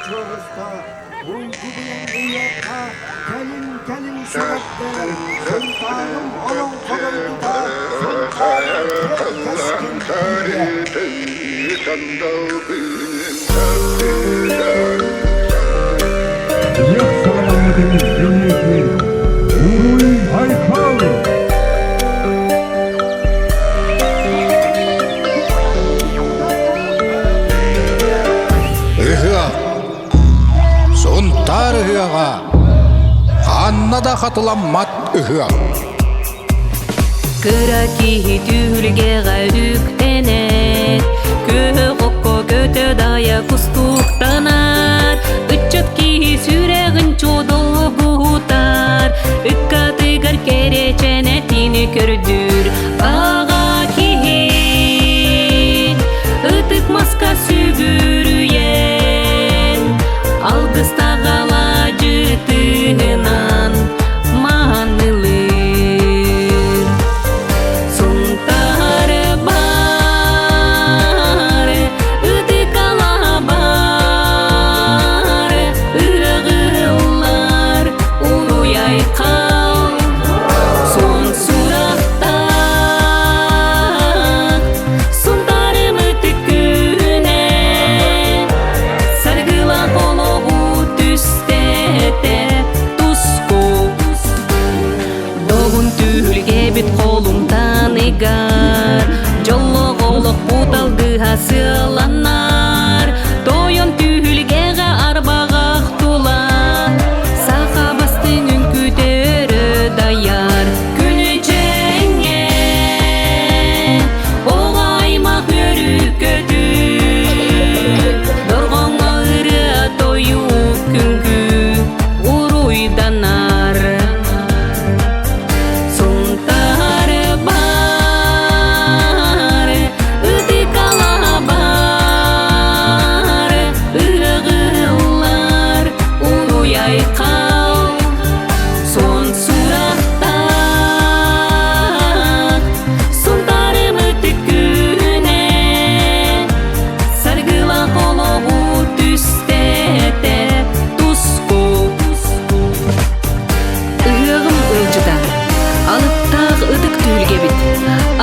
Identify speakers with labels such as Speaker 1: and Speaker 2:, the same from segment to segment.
Speaker 1: чуоҕуста, уйгу-быйаҥ ыйыахха, кэлин-кэлин сүрэхтэр, Сунтаарым олоҥхо дойдута, Сунтаарым киэҥ кэскил биирэ.
Speaker 2: Ыһыах саҕаламмытын бэлиэтиир Уруй Айхал!
Speaker 3: Ыһыах! Сунтаар ыһыаҕа! Ханна да хатыламмат ыһыах!
Speaker 4: Кыра киһи түһүлгэҕэ үктэнэр, күөх окко көтө дайа кустуктанар, ыччат киһи сүрэҕин чодолгутар, ыккатыгар кэрэчэнэтини көрдүүр, аҕа киһи ытык маска сүгүрүйэн, алгыстаах алаадьытынан маанылыыр. Сунтаары баары, ытык алаабар, ыаҕыллар уруй-айхал. Суон сурахтаах Сунтаарым ытык күнэ, саргылаах олоҕу түстэтэ туску. Добун түһүлгэбит холумтаныгар, дьоллоох олохпут алгыһа сыаланар, тойон түһүлгэҕэ арбаҕах тула, саха бастыҥ үҥкүүтэ өрө дайар. Күнүчэҥҥэ оҕо аймах үөрүү-көтүү, дорҕоҥҥо ырыа тойук күҥкүү уруйданар. Сунтаары бар, ытык алаабар, ыһыгыллар уруй-айхал. Суон сурахтаах Сунтаарым ытык күнэ, саргылаах олоҕу түстэтэ туску. Ыһыаҕым ыалдьыта, алыптаах ытык түһүлгэбит,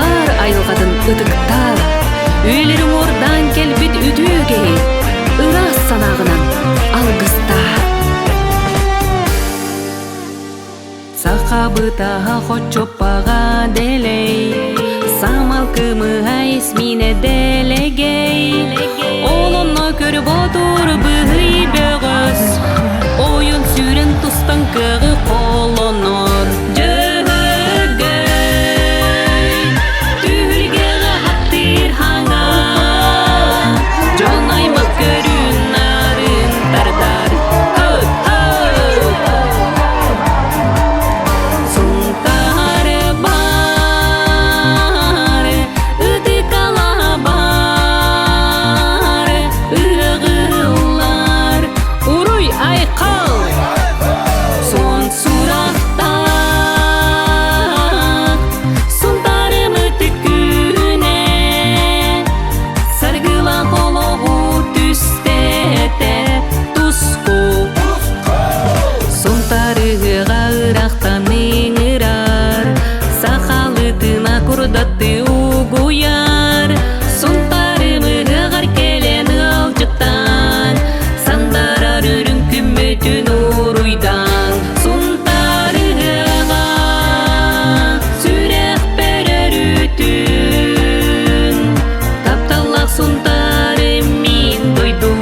Speaker 4: аар айылҕатын ытыктаар, үйэлэри уордаан кэлбит үтүө киһи, ыраас санааҕынан алгыстаа. Сахабытаһа хоччоппаҕа дэлэй, Самал кымыһа исмиинэ дэлэгэй, Ол онно көрботур быһый бөҕөс, Ойон сүүрэн тустан кыаҕы холонор. Дьөһөгөй, түһүлгэҕэ хаттыыр хаҥа, Дьон аймах көрүн-нарын тардар. Сунтаары бар, ытык алаабар, ыһыгыллар уруй-айхал! Суон сурахтаах Сунтаарым ытык күнэ, саргылаах олоҕу түстэтэ туску. Сунтарыһыга ырахтан ыҥырар, сахалытына курдатты угуйар. Сунтарым ыһыаҕар кэлэн ыалдьыттаан, сандарар үрүҥ күммүтүн уруйдаан. Сунтар ыһыаҕа сүрэхпэр өрүтүн, тапталлаах Сунтарым мин дойдум,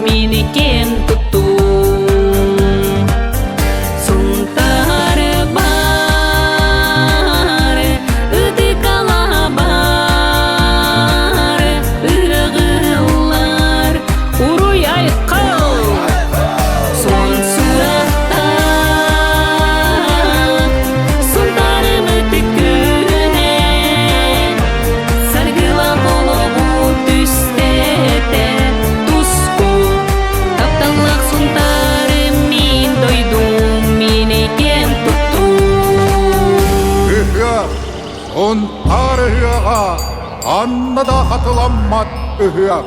Speaker 4: мин киэн туттум. Сунтаар бар, ытык алаабар, ыһыгыллар уруй-айхал! Суон сурахтаах Сунтаарым ытык күнэ, саргылаах олоҕу түстэтэ туску. Тапталлаах Сунтаарым мин дойдум, мин киэн туттуум.
Speaker 3: Ыһыах, Сунтаар ыһыаҕа, ханна да хатыламмат ыһыах.